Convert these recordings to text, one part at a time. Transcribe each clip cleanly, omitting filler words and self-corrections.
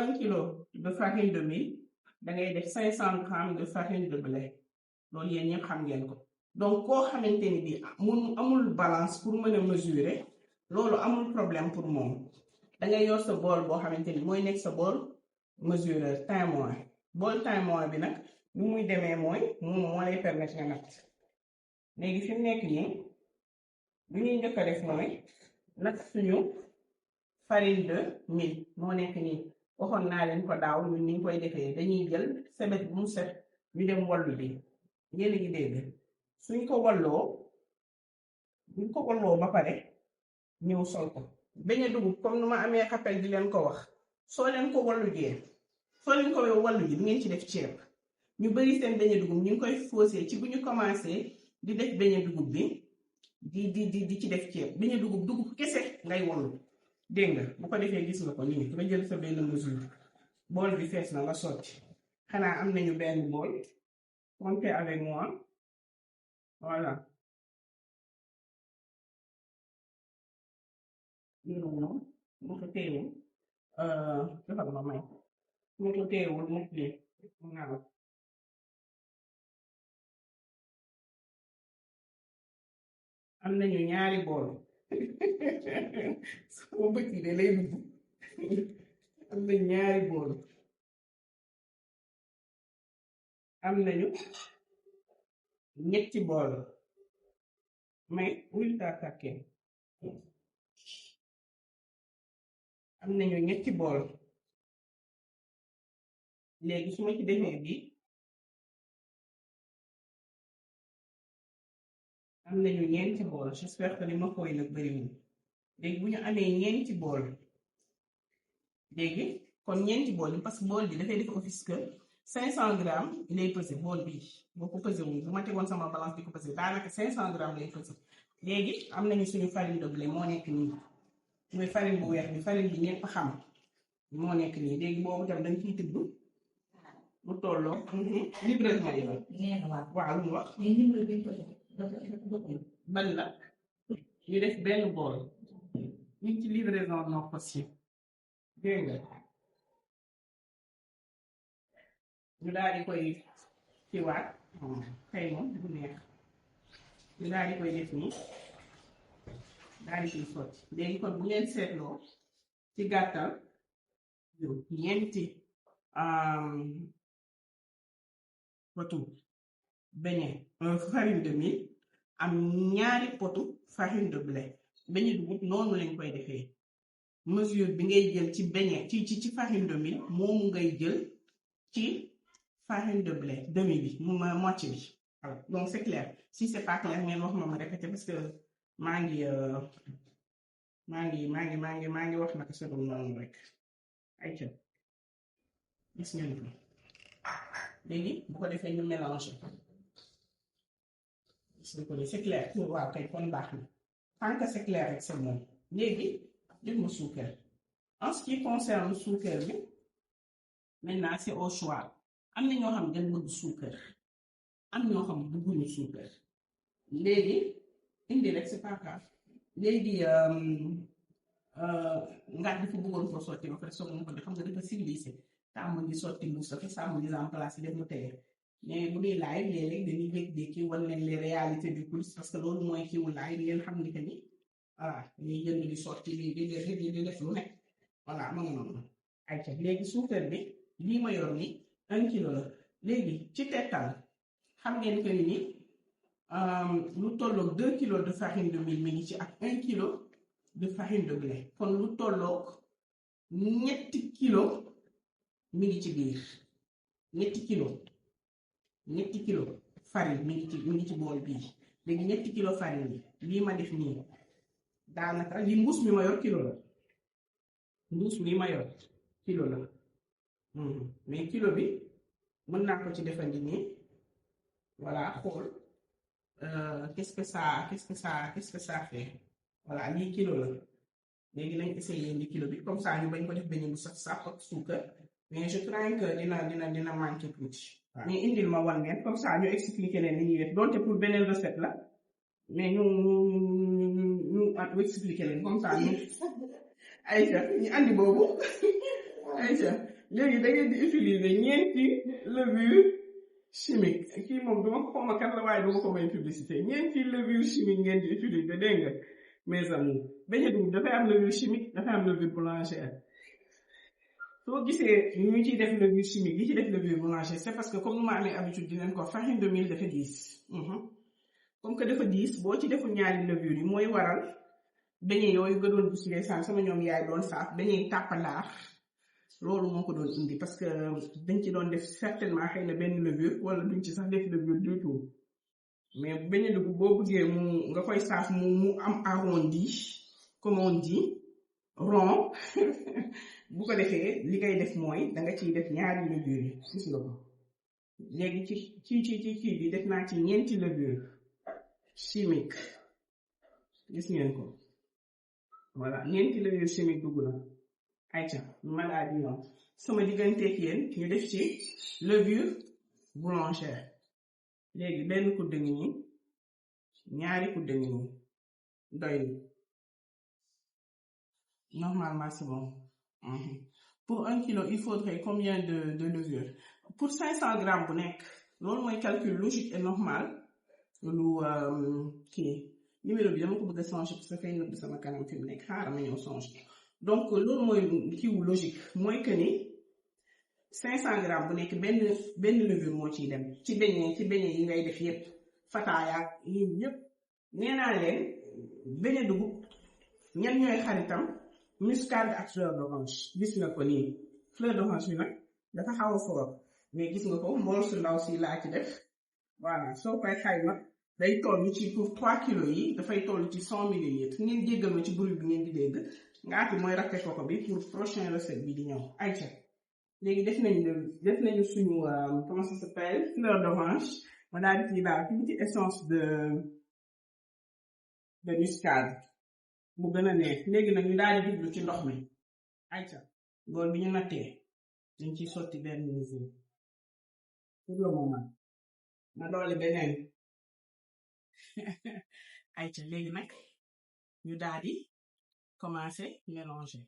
1 kilo de farine de mil da ngay def 500 grammes de farine de blé loolu yéen ñëpp xam ngeen ko donc koo xamante ni bi amul balance pour mën a mesurer loolu amul problème pour moom da ngay yor sa bool boo xamante ni mooy nekk sa bool mesureur témoin bool témoin bi nag nu muy demee mooy moom moo lay permettre nga natt léegi fi mu nekk nii lu ñuy njëkk a def mooy natt suñu farine de mil moo nekk nii waxoon naa leen ko daaw ñun ni ñu koy defee dañuy jël sebet bu mu set ñu dem wallu bi yéen a ngi dégg suñ ko walloo ba pare ñëw sol ko beñe dugub comme nu ma amee xapel di leen ko wax soo leen ko wallu ji di ngeen ci def ceeb ñu bari seen beñe dugub ñu ngi koy faussé ci bu ñu commencé di def beñe dugub bi di ci def ceeb beñe dugub kese ngay wallu dégg nga bu ko defee gis nga ko nii nga jël sa benn mesure bool bi fees na nga sotti xanaa am nañu benn bool comptez avec moi voilà noonu mu ko téewul defal ma may mu ko téewul mu lii naaw am nañu ñaari bool sama bët yi de lay dugg am na ñaari bool am nañu ñetti bool mais wul tàkkee am nañu ñetti bool léegi su ma ci defee bi am nañu ñeenti bool j'espère que li ma koy nag bariwul léegi bu ñu amee ñeenti bool léegi kon ñeenti bool yi parce que bool bi dafay def office que 500 grammes lay pesé bool bi boo ko pesé wu bu ma tegoon sama balance di ko pesé daanaka 500 grammes lay pesé léegi am nañu suñu farine de blé moo nekk nii mooy farine bu weex bi farine bi ñëpp xam moo nekk nii léegi boobu tam dañ ciy tibb lu tolloo livraison yi la waaw lu mu wax ban la ñu def benn bool ñu ci livraison non possible dégg nga ñu daal di koy ciwaat tey moom bu neex ñu daal di koy def nii daal di ciy sotti léegi kon bu ngeen seetloo ci gàttal ñeenti potu beñe farine de mil am ñaari potu farine de blé beñe dugub noonu lañ koy defee mesure bi ngay jël ci beñe ci farine de mil moomu ngay jël ci farine de blé demi bi moitié bi voilà donc c'est clair si c'est pas clair ngeen wax ma répéter parce que maa ngi wax naka sa doon noonu rek ay ca gis ngeen ko léegi bu ko defee ñu mélanger gis nga ko ni c'est clair waaw kay kon baax na tant que c'est clair rek c'est bon léegi jël ma suukar en ce qui concerne suukar bi maintenant c'est au choix am na ñoo xam dañ bëgg suukar am ñoo xam bëgguñu suukar léegi indi rek c'est pas grave léegi ngaat dafa bëggoon ko sotti ba pare soog na ko def xam nga dafa civilisé tàmm di sotti mbuus dafa sàmm mise en place yi def mu teye mais bu dee live léeg-léeg dañuy jékki-jékki wan leen les réalités du cours parce que loolu mooy kiiwu live ngeen xam ni que ni voilà ñuy jënd di sotti lii di def lu nekk voilà ma nga noonu ay ca léegi suukar bi lii ma yor ni 1 kilo la léegi ci tettal xam ngeen que ni lu tolloog 2 kilos de farine de mil mi ngi ci ak 1 kilo de farine de blé kon lu tolloog ñetti kilo mi ngi ci biir ñetti kilo farine mi ngi ci bool bii léegi ñetti kilo farine bi lii ma def nii daanaka li mbuus mi ma yor kilo la mbuus mi ma yor kilo la mais kilo bi mën naa ko ci defandi nii voilà xool qu'est-ce que ça fait voilà lii kilo la léegi nañ essayer indi kilo bi comme ça ñu bañ ko def benn bu sax sax ak suukar mais je crains que dina manqué tuuti mais indil ma wan ngeen comme ça ñu expliquer leen li ñuy def donte pour beneen recette la mais ñu expliquer leen comme ça ñu ay ñu andi boobu ayca léegi da ngeen di utiliser ñeenti levure chimique kii moom duma ko xawma kan la waaye duma ko may publicité ñeenti levure chimique ngeen di utiliser dégg nga mes amis beñe dugub dafay am levure chimique dafay am levure boulangère soo gisee ñu ciy def levure chimique yi ci def levure boulangère c'est parce que comme nu ma amee habitude di leen ko farine de mil dafa diis comme que dafa diis boo ci deful ñaari levure yi mooy waral beñe yooyu nga doon gis ndeysaan sama ñoom yaay doon saaf beñe tàppandaar loolu moo ko doon indi parce que dañ ci doon def certainement xëy na benn levure wala duñ ci sax def levure du tout mais beñe dugub boo bëggee mu nga koy saaf mu am arrondi comme on dit rond bu ko defee li ngay def mooy da nga ciy def ñaari levure yi gis nga ko léegi ci bi def naa ci ñeenti levure chimique gis ngeen ko voilà ñeenti levure chimique dugg na ayca ma daal di ñëw sama digganteeg yéen ñu def ci levure boulangère léegi benn kudde ngi nii ñaari kudde ngi nii doy normalement c'est bon. Pour 1 kilo il faudrait combien de levure pour 500 grammes bu nekk loolu mooy calcul logique et normal lu kii numéro bi dama ko bëgg a changer parce que fay nëbb sama kanam fi mu nekk xaaral ma ñëw changer donc loolu mooy kiiwu logique mooy que ni 500 grammes bu nekk benn levure moo ciy dem ci beñe yi ngay def yépp fataayaak yi yépp nee naa leen beñe dugub ñan ñooy xaritam muscade ak fleur d'orange gis nga ko nii fleur d'orange bi nag dafa xaw a fort mais gis nga ko mbool su ndaw si laa ci def voilà soo koy xayma day toll ci pour 3 kilos yi dafay toll ci 100 millilitres ngeen jéggal ma ci bruit bi ngeen di dégg ngaati mooy rappe koko bi pour prochaine recette bi di ñëw ayca léegi def nañu suñu comment ça s'appelle fleur d'orange ma daal di daal tuuti essence de muscade mu gën a neex léegi nag ñu daal di jublu ci ndox mi ayca bool bi ñu nattee dañ ciy sotti benn mesure pour le moment ma doole beneen ayca léegi nag ñu daal di commencer mélanger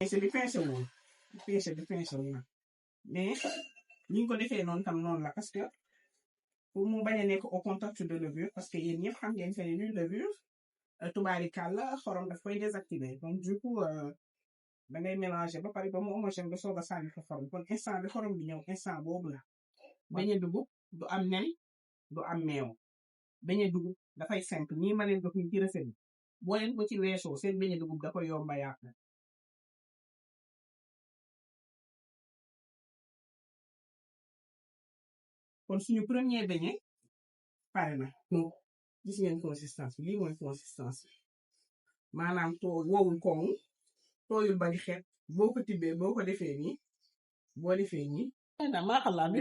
pince bi pince woon na mais ni ñu ko defee noonu tam noonu la parce que pour mu bañ a nekk au contact de levure parce que yéen ñëpp xam ngeen seen ni levure tubaarikàlla xorom daf koy désactiver donc du coup da ngay mélanger ba pare ba mu homogène ba soog a sànni fa xorom kon instant bi xorom bi ñëw instant boobu la beñe dugub du am nen du am meew beñe dugub dafay simple ñii ma leen ko fi ci recette bi boo leen ko ci weesoo seen beñe dugub da koy yomba yàq kon suñu premier beñe pare na gis ngeen consistance bi lii mooy consistance bi maanaam wowul koŋ tooyul bari xeet boo ko tibbee boo ko defee nii boo defee nii maa xalaat